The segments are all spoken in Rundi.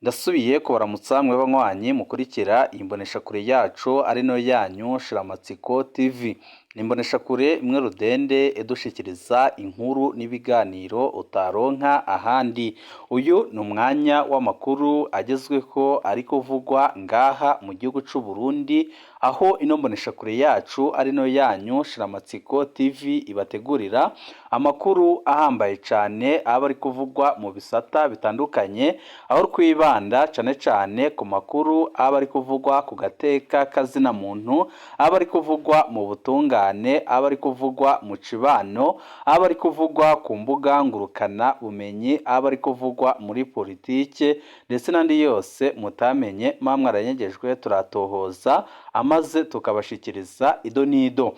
Ndasubiye kubaramutsa mwe banywanyi mukurikira imboneshakure yacu ari nayo yanyu Shiramatsiko TV. Ni imboneshakure imwe rudende idushikiriza inkuru n'ibiganiro utaronka ahandi. Uyu ni umwanya w'amakuru agezweho ari kuvugwa ngaha mu gihugu c'u Burundi, aho ino mboneshakure yacu ari nayo yanyu Shiramatsiko TV ibategurira amakuru ahambaye cane aba ari kuvugwa mu bisata bitandukanye, aho twibanda cane cane ku makuru aba ari kuvugwa ku gateka kazina muntu, aba ari kuvugwa mu butungane, aba ari kuvugwa mu cibano, aba ari kuvugwa ku mbuga ngurukana bumenyi, aba ari kuvugwa muri politike ndetse n'andi yose mutamenye muba mwaranyegejwe turatohoza amaze tukabashikiriza ido n'ido.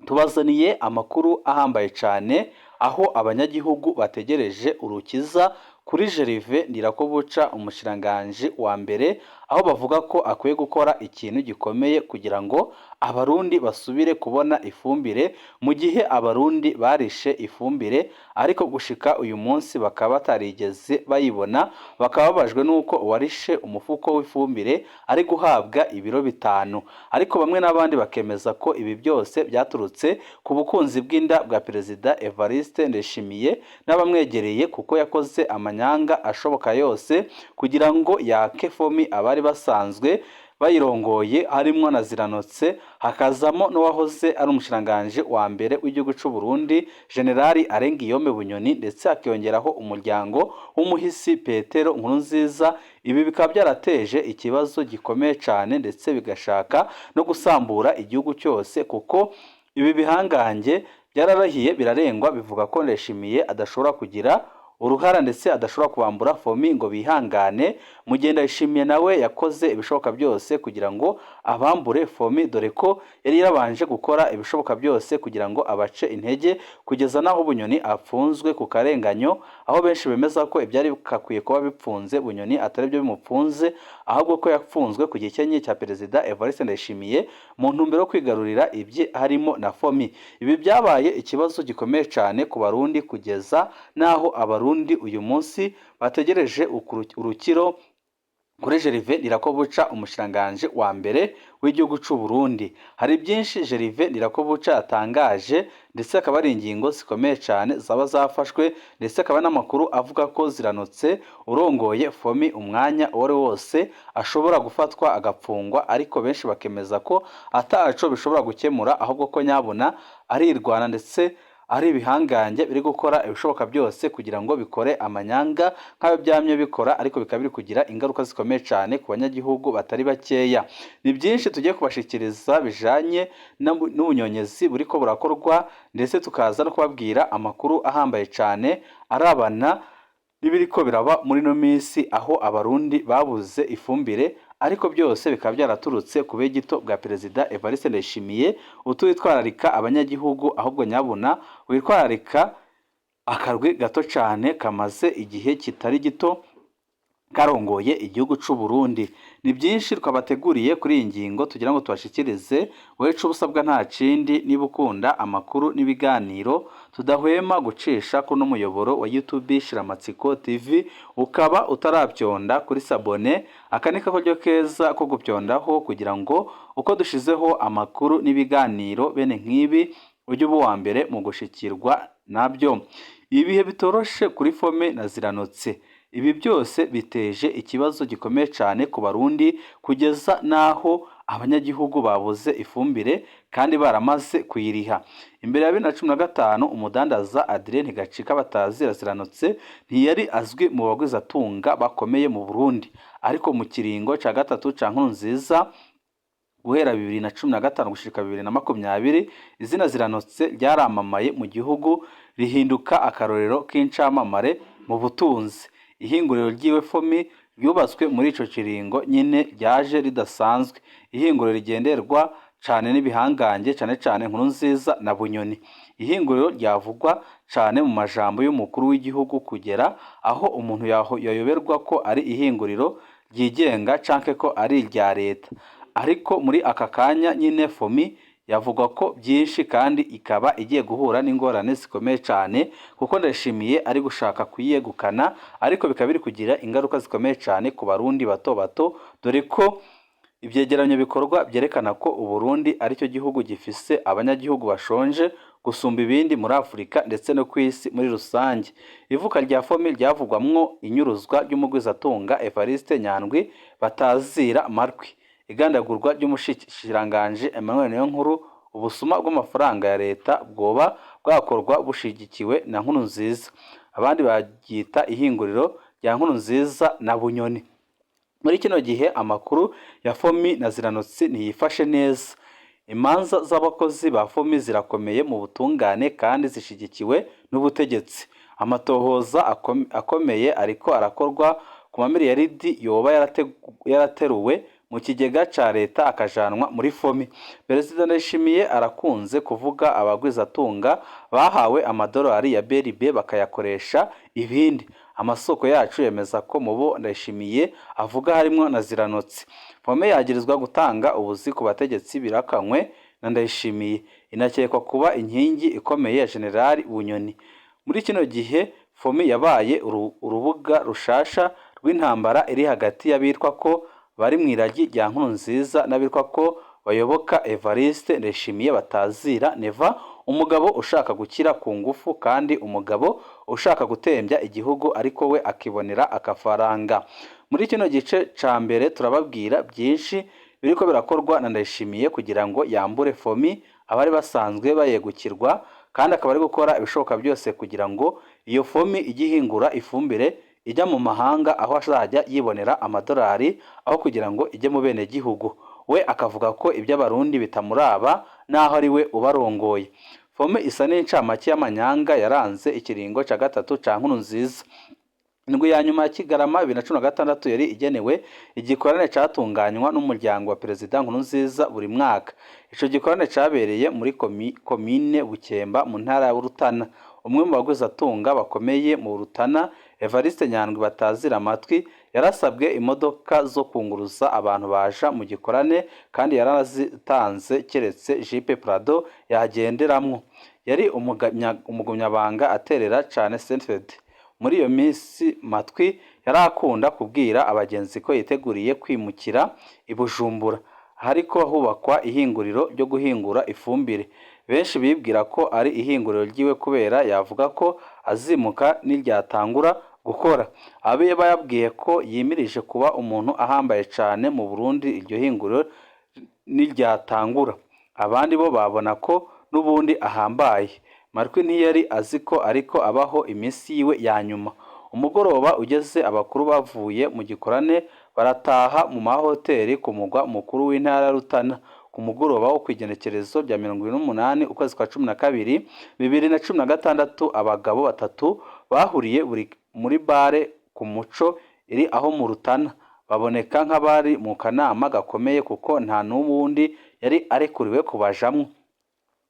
Tubazaniye amakuru ahambaye cane aho abanyagihugu bategereje urukiza kuri Gervais Ndirakobuca umushikiranganji wa mbere, aho bavuga ko akwiye gukora ikintu gikomeye kugira ngo Abarundi basubire kubona ifumbire, mu gihe Abarundi barishe ifumbire ariko gushika uyu munsi bakaba batarigeze bayibona, bakaba bababajwe n'uko uwarishe umufuko w'ifumbire ari guhabwa ibiro 5, ariko bamwe n'abandi bakemeza ko ibi byose byaturutse ku bukunzi bw'inda bwa Perezida Evariste Ndayishimiye n'abamwegereye, kuko yakoze amanyanga ashoboka yose kugira ngo yake FOMI abari basanzwe bayirongoye, harimwo na Ziranotse, hakazamo n'uwahoze ari umushikiranganji wa mbere w'igihugu c'u Burundi Generali Arengiyome Bunyoni, ndetse hakiyongeraho umuryango w'umuhisi Petero Nkurunziza. Ibi bikaba byarateje ikibazo gikomeye cane ndetse bigashaka no gusambura igihugu cyose, kuko ibi bihangange byararahiye birarengwa bivuga ko Ndayishimiye adashobora kugira uruhara ndetse adashobora kubambura FOMI ngo bihangane, mu gihe Ndayishimiye nawe yakoze ibishoboka byose kugira ngo abambure FOMI, dore ko yari yarabanje gukora ibishoboka byose kugira ngo abace intege kugeza n'aho Bunyoni apfunzwe ku karenganyo, aho benshi bemeza ko ibyari bikakwiye kuba bipfunze Bunyoni atari byo bimupfunze, ahubwo ko yapfunzwe ku gikenye cya Perezida Evariste Ndayishimiye mu ntumbero yo kwigarurira ibye harimo na FOMI. Ibi byabaye ikibazo gikomeye cyane ku Barundi kugeza n'aho Abarundi uyu munsi bategereje urukiro kuri Gervais Ndirakobuca umushikiranganji wa mbere w'igihugu c'u Burundi. Hari byinshi Gervais Ndirakobuca yatangaje, ndetse akaba ari ingingo zikomeye cyane zaba zafashwe, ndetse akaba n'amakuru avuga ko Ziranotse urongoye FOMI umwanya uwo ari wose ashobora gufatwa agapfungwa, ariko benshi bakemeza ko ataco bishobora gukemura, ahubwo ko nyabuna arirwana ndetse ari ibihangange biri gukora ibishoboka byose kugira ngo bikore amanyanga nk'ayo byamye bikora, ariko bikaba biri kugira ingaruka zikomeye cyane ku banyagihugu batari bakeya. Ni byinshi tugiye kubashikiriza bijanye n'ubunyonyezi buriko burakorwa, ndetse tukaza no kubabwira amakuru ahambaye cyane arabana n'ibiriko biraba muri ino minsi, aho Abarundi babuze ifumbire, ariko byose bikaba byaraturutse ku gito bwa Perezida Evariste Ndayishimiye utitwararika abanyagihugu, ahubwo nyabuna witwararika akarwi gato cyane kamaze igihe kitari gito karongoye igihugu c'u Burundi. Ni byinshi twabateguriye kuri iyi ngingo tugira ngo tubashikirize. Wowe ico ubusabwa nta kindi, niba ukunda amakuru n'ibiganiro tudahwema gucisha kuri uno muyoboro wa YouTube Shiramatsiko TV, ukaba utarabyonda kuri s'abonner, aka ni kakoryo keza ko gupyondaho kugira ngo uko dushizeho amakuru n'ibiganiro bene nk'ibi ujye uba uwa mbere mu gushikirwa nabyo. Ibihe bitoroshe kuri FOMI na Ziranotse. Ibi byose biteje ikibazo gikomeye cyane ku Barundi kugeza n'aho abanyagihugu babuze ifumbire kandi baramaze kuyiriha. Imbere ya 2015 umudandaza Adrien Ntigacika batazira Ziranotse ntiyari azwi mu bagwizatunga bakomeye mu Burundi, ariko mu kiringo ca gatatu ca Nkurunziza guhera 2015 gushika 2020, izina Ziranotse ryaramamaye mu gihugu rihinduka akarorero k'incamamare mu butunzi. Ihinguriro ryiwe FOMI ryubatswe muri ico kiringo nyine ryaje ridasanzwe, ihinguriro rigenderwa cane n'ibihangange cane cane Nkurunziza na Bunyoni, ihinguriro ryavugwa cane mu majambo y'umukuru w'igihugu kugera aho umuntu yayoberwa ko ari ihinguriro ryigenga canke ko ari irya leta. Ariko muri aka kanya nyine FOMI Yavugwa ko byinshi kandi ikaba igiye guhura n'ingorane zikomeye cyane, kuko Ndayishimiye ari gushaka kuyegukana, ariko bikaba biri kugira ingaruka zikomeye cyane ku Barundi bato bato, dore ko ibyegeranyo bikorwa byerekana ko Uburundi aricyo gihugu gifise abanyagihugu bashonje gusumba ibindi muri Afurika ndetse no ku isi muri rusange. Ivuka rya FOMI ryavugwamwo inyuruzwa ry'umugwizatunga Evariste Nyandwi batazira Marwi, igandagurwa ry'umushikiranganji Emmanuel Niyonkuru, ubusuma bw'amafaranga ya leta bwoba bwakorwa bushigikiwe na Nkurunziza, abandi baryita ihinguriro rya Nkurunziza na Bunyoni. Muri kino gihe amakuru ya FOMI na Ziranotsi ntiyifashe neza. Imanza z'abakozi ba FOMI zirakomeye mu butungane kandi zishigikiwe n'ubutegetsi. Amatohoza akomeye ariko arakorwa ku mamiliyaridi yoba yarateruwe mu kigega ca leta akajanwa muri FOMI. Perezida Ndayishimiye arakunze kuvuga abagwizatunga bahawe amadolari ya BRB bakayakoresha ibindi. Amasoko yacu yemeza ko mu bo Ndayishimiye avuga harimwo na Ziranotsi. FOMI yagirizwa gutanga ubuzi ku bategetsi birakanywe na Ndayishimiye, inakekwa kuba inkingi ikomeye ya Generali Bunyoni. Muri kino gihe FOMI yabaye urubuga rushasha rw'intambara iri hagati y'abitwa ko bari mu iragi rya Nkurunziza n'abitwa ko bayoboka Evariste Ndayishimiye batazira Neva, umugabo ushaka gukira ku ngufu kandi umugabo ushaka gutembya igihugu ariko we akibonera akafaranga. Muri kino gice ca mbere turababwira byinshi biriko birakorwa na Ndayishimiye kugira ngo yambure FOMI abari basanzwe bayegukirwa, kandi akaba ari gukora ibishoboka byose kugira ngo iyo FOMI ijye ihingura ifumbire ijya mu mahanga aho azajya yibonera amadolari aho kugira ngo ijye mu bene gihugu. We akavuga ko iby'Abarundi bitamuraba naho ari we ubarongoye. FOMI isa n'incamake y'amanyanga yaranze ikiringo ca gatatu ca Nkurunziza. Indwi ya nyuma ya Kigarama 2016 yari igenewe igikorane catunganywa n'umuryango wa Perezida Nkurunziza buri mwaka. Ico gikorane cabereye muri komine Bukemba mu ntara ya Rutana. Umwe mu bagwizatunga bakomeye mu Rutana, Evariste Nyandwi batazira amatwi, yarasabwe imodoka zo kunguruza abantu baja mu gikorane kandi yarazitanze keretse Jipe Prado yagenderamwo. Yari umugumyabanga aterera cane Sentfed. Muri iyo minsi Matwi yarakunda kubwira abagenzi ko yiteguriye kwimukira i Bujumbura, hariko hubakwa ihinguriro ryo guhingura ifumbire. Benshi bibwira ko ari ihinguriro ryiwe kubera yavuga ko azimuka niryatangura gukora. Abe bayabwiye ko yimirije kuba umuntu ahambaye cane mu Burundi iryo hinguriro niryatangura. Abandi bo babona ko n'ubundi ahambaye. Marwi ntiyari azi ko ariko abaho iminsi yiwe ya nyuma. Umugoroba ugeze abakuru bavuye mu gikorane barataha mu mahoteli ku mugwa mukuru w'intara ya Rutana. Ku mugoroba wo kw'igenekerezo rya 28 ukwezi kwa 12 2016, abagabo batatu bahuriye muri bare ku Muco iri aho mu Rutana, baboneka nk'abari mu kanama gakomeye kuko nta n'uwundi yari arekuriwe kubajamwo.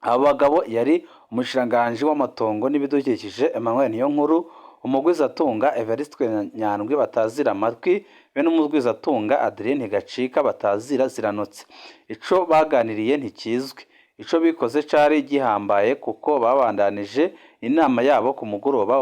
Abo bagabo yari umushikiranganji w'amatongo n'ibidukikije Emmanuel Niyonkuru, umugwizatunga Evariste Nyandwi batazira amatwi, be n'umugwizatunga Adrien Ntigacika batazira Ziranotse. Ico baganiriye ntikizwi. Ico bikoze cari gihambaye kuko babandanije inama yabo ku mugoroba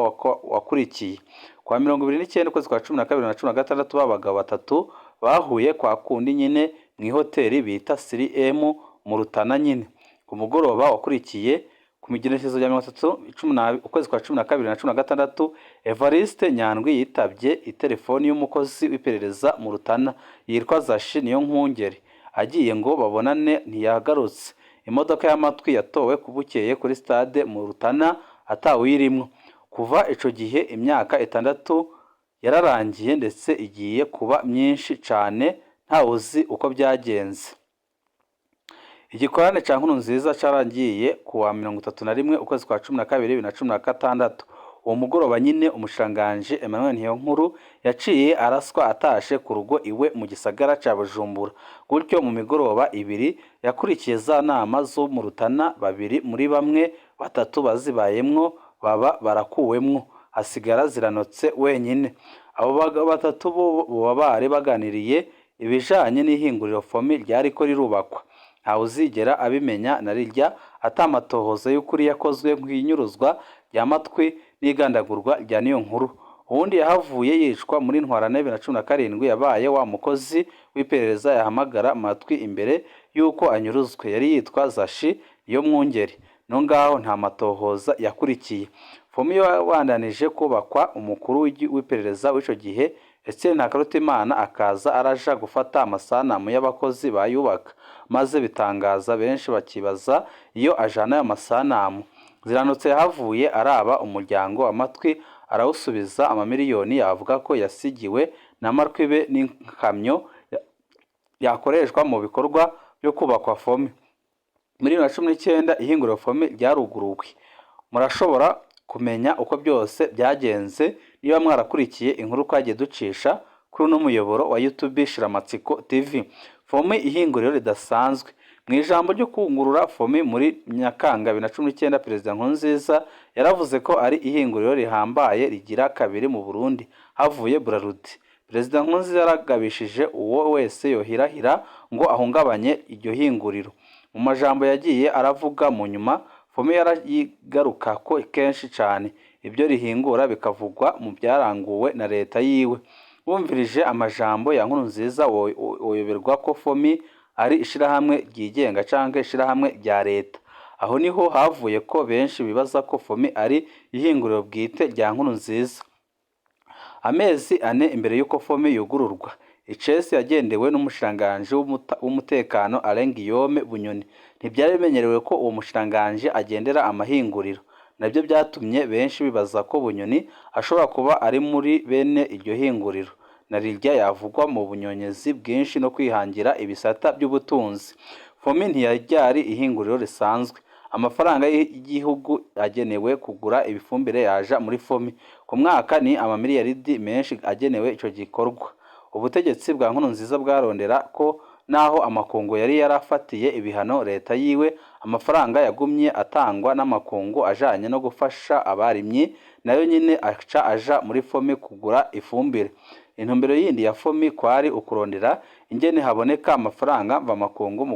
wakurikiye. Kwa 29 ukwezi kwa 12 2016, ba bagabo batatu bahuye kwa kundi nyine mw'ihoteli bita 3M mu Rutana nyine. Ku mugoroba wakurikiye ku migenekerezo ya 30 ukwezi kwa 12 na 16, Evariste Nyandwi yitabye itelefoni y'umukozi w'iperereza mu Rutana yitwa Zashi Niyonkungeri, agiye ngo babonane ntiyagarutse. Imodoka y'amatwi yatowe bukeye kuri stade mu Rutana atawuyirimwo. Kuva ico gihe imyaka 6 yararangiye ndetse igiye kuba myinshi cane ntawuzi uko byagenze. Igikorane ca Nkurunziza carangiye kuwa 31 ukwezi kwa 12 2016. Uwo mugoroba nyine umushikiranganji Emmanuel Niyonkuru yaciye araswa atashe ku rugo iwe mu gisagara ca Bujumbura. Gutyo mu migoroba ibiri yakurikiye za nama zo mu Rutana, babiri muri bamwe batatu bazibayemwo baba barakuwemwo, hasigara Ziranotse wenyine. Abo bagabo batatu bo boba bari baganiriye ibijanye n'ihinguriro FOMI ryariko rirubakwa. Ntawuzigera abimenya na rirya ata matohoza y'ukuri yakozwe kw'inyuruzwa rya Matwi n'igandagurwa rya Niyonkuru. Uwundi yahavuye yicwa muri Ntwarante 2017 yabaye wa mukozi w'iperereza yahamagara Matwi imbere y'uko anyuruzwe, yari yitwa Zashi Niyomwungere. No ngaho nta matohoza yakurikiye. FOMI yabandanije kubakwa, umukuru w'iperereza w'ico gihe Etienne Ntakarutimana akaza araja gufata amasanamu y'abakozi bayubaka, maze bitangaza benshi bakibaza iyo ajana ayo masanamu. Ziranotse yahavuye araba umuryango wa Matwi arawusubiza amamiliyoni yavuga ko yasigiwe na Matwi be n'ikamyo yakoreshwa mu bikorwa byo kubakwa FOMI. Muri 2019 ihinguriro FOMI ryaruguruwe. Murashobora kumenya uko byose byagenze niba mwarakurikiye inkuru twagiye ducisha kuri uno muyoboro wa YouTube Shiramatsiko TV. FOMI ihinguriro ridasanzwe. Mu ijambo ryo kungurura FOMI muri Nyakanga 2019, Perezida Nkurunziza yaravuze ko ari ihinguriro rihambaye rigira kabiri mu Burundi havuye Brarudi. Perezida Nkurunziza yaragabishije uwo wese yohirahira ngo ahungabanye iryo hinguriro. Mu majambo yagiye aravuga mu nyuma, FOMI yarayigarukako kenshi cane, ibyo rihingura bikavugwa mu byaranguwe na leta yiwe. Wumvirije amajambo ya Nkurunziza woyoberwa ko FOMI ari ishirahamwe ryigenga canke ishirahamwe rya leta. Aho niho havuye ko benshi bibaza ko FOMI ari ihinguriro bwite rya Nkurunziza. Amezi ane imbere y'uko FOMI yugururwa, icese yagendewe n'umushikiranganji w'umutekano Alain Guillaume Bunyoni. Ntivyari bimenyerewe ko uwo mushikiranganji agendera amahinguriro. Navyo vyatumye benshi bibaza ko Bunyoni ashobora kuba ari muri bene iryo hinguriro, na rirya yavugwa mu bunyonyezi bwinshi no kwihangira ibisata by'ubutunzi. FOMI ntiryari ihinguriro risanzwe. Amafaranga y'igihugu agenewe kugura ibifumbire yaja muri FOMI. Ku mwaka ni amamiliyaridi menshi agenewe ico gikorwa. Ubutegetsi bwa Nkurunziza bwarondera ko naho amakungu yari yarafatiye ibihano leta yiwe, amafaranga yagumye atangwa n'amakungu ajanye no gufasha abarimyi nayo nyene aca aja muri FOMI kugura ifumbire. Intumbero yindi ya FOMI kwari ukurondera ingene haboneka amafaranga mvamakungu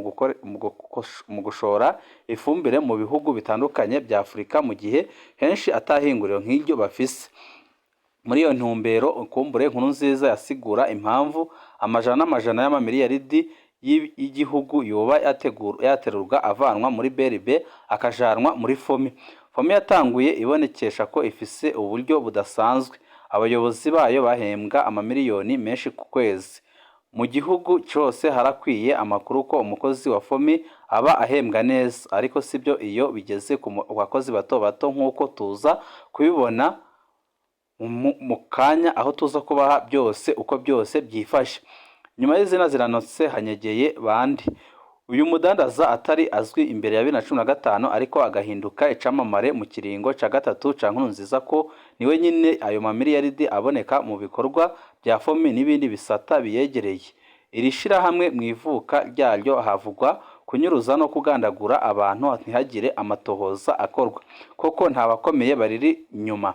mu gushora ifumbire mu bihugu bitandukanye vya Afurika, mu gihe henshi atahinguriro nk'iryo bafise. Muri iyo ntumbero, kumbure Nkurunziza yasigura impamvu amajana n'amajana y'amamiliyaridi y'igihugu yoba yaterurwa avanwa muri BRB akajanwa muri FOMI. FOMI yatanguye ibonekesha ko ifise uburyo budasanzwe. Abayobozi bayo bahembwa amamiliyoni menshi ku kwezi. Mu gihugu cose harakwiye amakuru ko umukozi wa FOMI aba ahembwa neza, ariko sibyo iyo bigeze ku bakozi bato bato nk'uko tuza kubibona mu kanya aho tuza kubaha byose uko byose byifashe. Nyuma y'izina Ziranotse hanyegeye bande? Uyu mudandaza atari azwi imbere ya 2015 ariko agahinduka icamamare mu kiringo ca gatatu ca Nkurunziza, ko niwe nyine ayo mamiliyaridi aboneka mu bikorwa bya FOMI n'ibindi bisata biyegereye. Iri shirahamwe mu ivuka ryaryo havugwa kunyuruza no kugandagura abantu ntihagire amatohoza akorwa, koko nta bakomeye bariri inyuma.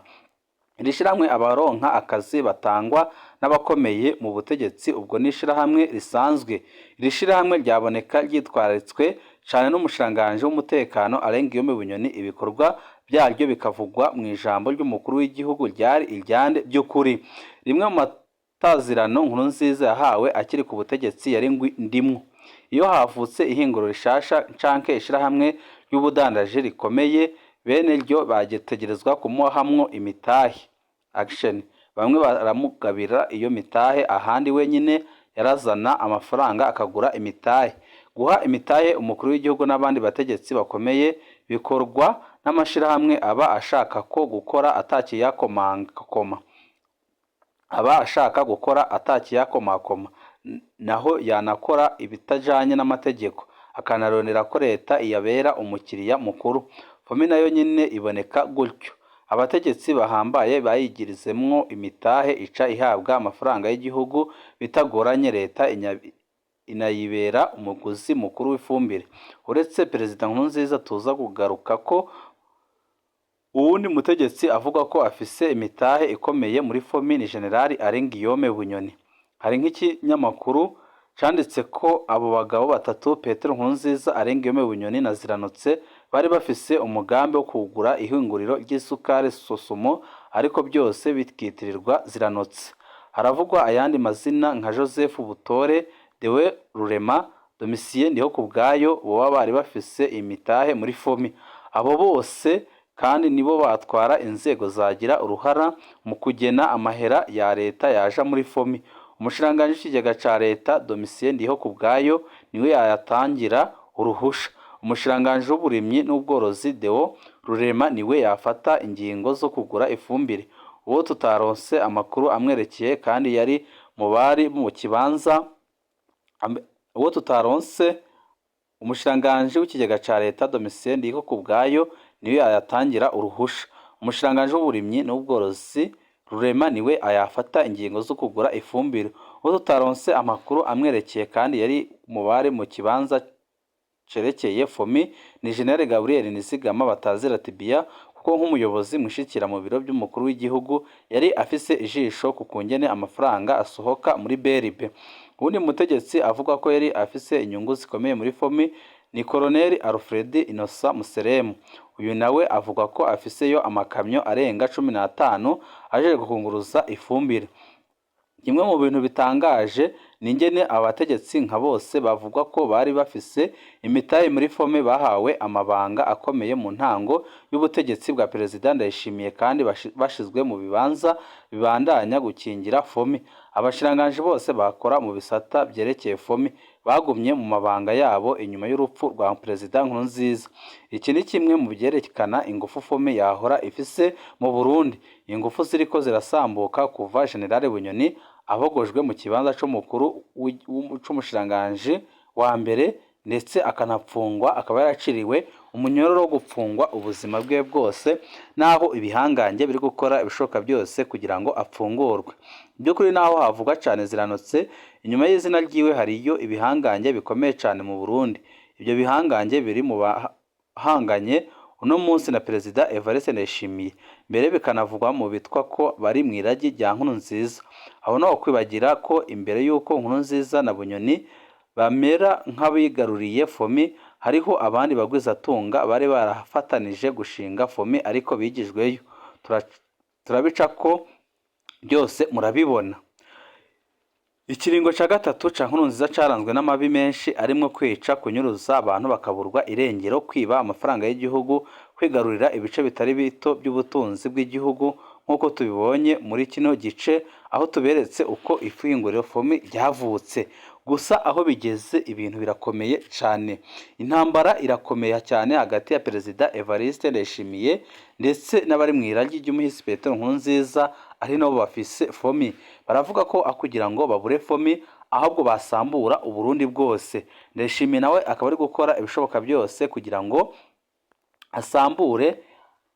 Iri shirahamwe abaronka akazi batangwa n'abakomeye mu butegetsi, ubwo ni ishirahamwe risanzwe. Iri shirahamwe ryaboneka ryitwaratswe cane n'umushikiranganji w'umutekano Alain Guillaume Bunyoni, ibikorwa byaryo bikavugwa mu ijambo ry'umukuru w'igihugu ryari iryande by'ukuri. Rimwe mu matazirano Nkurunziza yahawe akiri ku butegetsi yari ndimwo. Iyo havutse ihinguriro rishasha canke ishirahamwe ry'ubudandaji rikomeye, bene ryo bategerezwa kumuhamwo imitahe action. Bamwe baramugabira iyo mitahe, ahandi wenyine yarazana amafaranga akagura imitahe. Guha imitahe umukuru w'igihugu n'abandi bategetsi bakomeye bikorwa n'amashirahamwe aba ashaka ko gukora atakiyakomakoma, aba ashaka gukora atakiyakomakoma, naho yanakora ibitajanye n'amategeko, akanarondera ko leta iyabera umukiriya mukuru. FOMI nayo nyene iboneka gutyo. Abategetsi bahambaye bayigirizemwo imitahe ica ihabwa amafaranga y'igihugu bitagoranye, leta inayibera umuguzi mukuru w'ifumbire. Uretse Perezida Nkurunziza tuza kugaruka ko, uwundi mutegetsi avuga ko afise imitahe ikomeye muri FOMI ni General Alain Guillaume Bunyoni. Hari nk'ikinyamakuru canditse ko abo bagabo batatu, Petero Nkurunziza, Alain Guillaume Bunyoni na Ziranotse, bari bafise umugambi wo kugura ihinguriro ry'isukari Sosumo, ariko byose bikitirirwa Ziranotse. Haravugwa ayandi mazina nka Joseph Butore, Dewe Rurema, Domitien Ndihokubwayo boba bari bafise imitahe muri FOMI. Abo bose kandi nibo batwara inzego zagira uruhara mu kugena amahera ya leta yaja muri FOMI. Umushikiranganji w'ikigega ca leta Domitien Ndihokubwayo niwe yayatangira uruhusha. Umushikiranganji w'uburimyi n'ubworozi Deo Rurema niwe yafata ingingo zo kugura ifumbire. Uwo tutaronse amakuru amwerekeye kandi yari mu bari mu kibanza, uwo tutaronse, umushikiranganji w'ikigega ca leta Domitien Ndihokubwayo niwe yayatangira uruhusha. Umushikiranganji w'uburimyi n'ubworozi Rurema niwe ayafata ingingo zo kugura ifumbire. Uwo tutaronse amakuru amwerekeye kandi yari mu bari mu kibanza cerekeye FOMI ni General Gabriel Nizigama batazira Tibia, kuko nk'umuyobozi mwishikira mu biro by'umukuru w'igihugu yari afise ijisho ku kungene amafaranga asohoka muri BRB. Uwundi mutegetsi avuga ko yari afise inyungu zikomeye muri FOMI ni Colonel Alfred Innocent Museremu. Uyu nawe avuga ko afiseyo amakamyo arenga 15 ajejwe kunguruza ifumbire. Kimwe mu bintu bitangaje ni ingene abategetsi nka bose bavugwa ko bari bafise imitahe muri FOMI bahawe amabanga akomeye mu ntango y'ubutegetsi bwa Perezida Ndayishimiye, kandi bashizwe mu bibanza bibandanya gukingira FOMI. Abashikiranganji bose bakora mu bisata vyerekeye FOMI bagumye mu mabanga yabo inyuma y'urupfu rwa Perezida Nkurunziza. Iki ni kimwe mu vyerekana ingufu FOMI yahora ifise mu Burundi. Ingufu ziriko zirasambuka kuva General Bunyoni abogojwe mu kibanza c'umukuru c'umushikiranganji wa mbere, ndetse akanapfungwa, akaba yaraciriwe umunyororo wo gupfungwa ubuzima bwe bwose, naho ibihangange biri gukora ibishoboka byose kugira ngo apfungurwe. By'ukuri naho havugwa cane Ziranotse, inyuma y'izina ryiwe hariyo ibihangange bikomeye cane mu Burundi. Ibyo bihangange biri mu bahanganye uno munsi na Perezida Evariste Ndayishimiye, mbere bikanavugwa mu bitwa ko bari mu iragi rya Nkurunziza. Aho no kwibagira ko imbere y'uko Nkurunziza na Bunyoni bamera nk'abigaruriye FOMI, hariho abandi bagwizatunga bari barafatanije gushinga FOMI ariko bigijweyo. Turabica ko byose murabibona. Ikiringo ca gatatu ca Nkurunziza caranzwe n'amabi menshi arimwo kwica, kunyuruza abantu bakaburwa irengero, kwiba amafaranga y'igihugu, kwigarurira ibice bitari bito by'ubutunzi bw'igihugu, nk'uko tubibonye muri kino gice aho tuberetse uko ihinguriro FOMI ryavutse. Gusa aho bigeze ibintu birakomeye cane. Intambara irakomeye cyane hagati ya Perezida Evariste Ndayishimiye ndetse n'abari mu iragi ry'umuhisi Petero Nkurunziza, ari nabo bafise FOMI. Baravuga ko aho kugira ngo babure FOMI ahubwo basambura Uburundi bwose. Ndayishimiye nawe akaba ari gukora ibishoboka byose kugira ngo asambure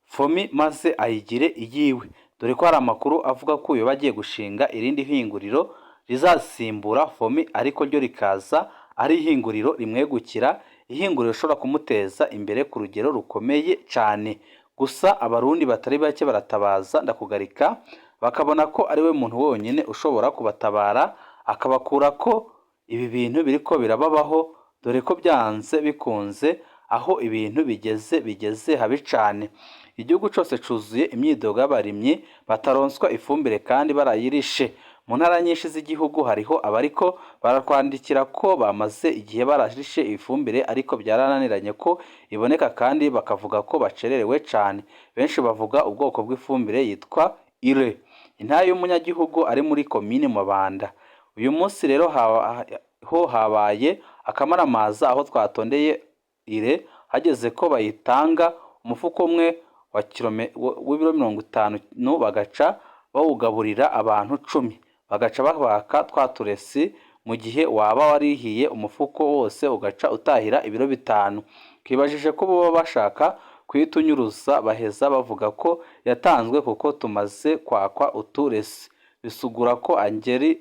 FOMI maze ayigire iyiwe, dore ko hari amakuru avuga ko uyu bagiye gushinga irindi hinguriro rizasimbura FOMI, ariko ryo rikaza ari ihinguriro rimwegukira, ihinguriro rishobora kumuteza imbere ku rugero rukomeye cyane. Gusa Abarundi batari bake baratabaza Ndakugarika, bakabona ko ari we muntu wonyine ushobora kubatabara akabakura ko ibi bintu biriko birababaho, dore ko byanze bikunze aho ibintu bigeze bigeze habi cane. Igihugu cose cuzuye imyidogo y'abarimyi bataronswa ifumbire kandi barayirishe. Mu ntara nyinshi z'igihugu hariho abariko baratwandikira ko bamaze igihe bararishe ifumbire ariko byarananiranye ko iboneka, kandi bakavuga ko bacererewe cane. Benshi bavuga ubwoko bw'ifumbire yitwa urée. Intara y'umunyagihugu ari muri komine Mabanda. Uyu munsi rero ho habaye akamaramaza aho twatondeye urée, hageze ko bayitanga umufuko umwe wa w'ibiro 50 bagaca bawugaburira abantu 10, bagaca babaka twa turesi, mu gihe waba warihiye umufuko wose ugaca utahira ibiro 5. Twibajije ko boba bashaka kuyitunyuruza, baheza bavuga ko yatanzwe kuko tumaze kwakwa uturesi. Bisigura ko angeri,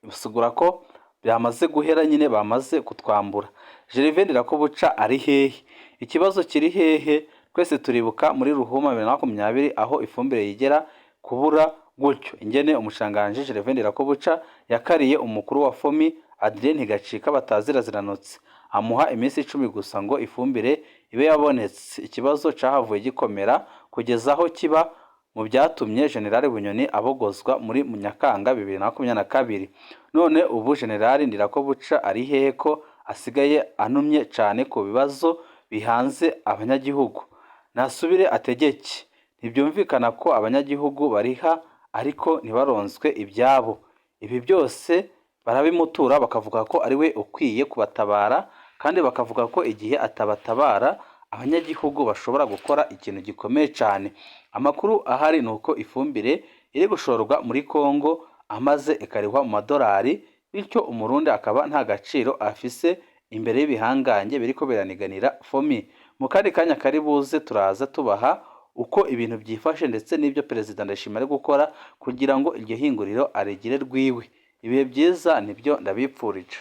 bisigura ko byamaze guhera nyine, bamaze kutwambura. Gervais Ndirakobuca ari hehe? Ikibazo kiri hehe? Twese turibuka muri Ruhuma 2020 aho ifumbire yigera kubura gutyo, ingene umushikiranganji Gervais Ndirakobuca yakariye umukuru wa FOMI. Adrien Ntigacika batazira ziranotse, amuha iminsi 10 gusa ngo ifumbire ibe yabonetse. Ikibazo cahavuye gikomera kugeza aho kiba mu byatumye General Bunyoni abogozwa muri Nyakanga 2022. None ubu General Ndirakobuca ari hehe ko asigaye anumye cane ku bibazo bihanze abanyagihugu? Nasubire ategeke. Ntibyumvikana ko abanyagihugu bariha ariko ntibaronswe ibyabo. Ibi byose barabimutura, bakavuga ko ari we ukwiye kubatabara, kandi bakavuga ko igihe atabatabara abanyagihugu bashobora gukora ikintu gikomeye cyane. Amakuru ahari ni uko ifumbire iri gushorwa muri Kongo amaze ikarihwa mu madolari, bityo Umurundi akaba nta gaciro afise imbere y'ibihangange biriko biraniganira FOMI. Mu kandi kanya kari buze turaza tubaha uko ibintu byifashe ndetse n'ibyo Perezida Ndayishimiye ari gukora kugira ngo iryo hinguriro arigire rwiwe. Ibihe byiza nibyo ndabipfurije.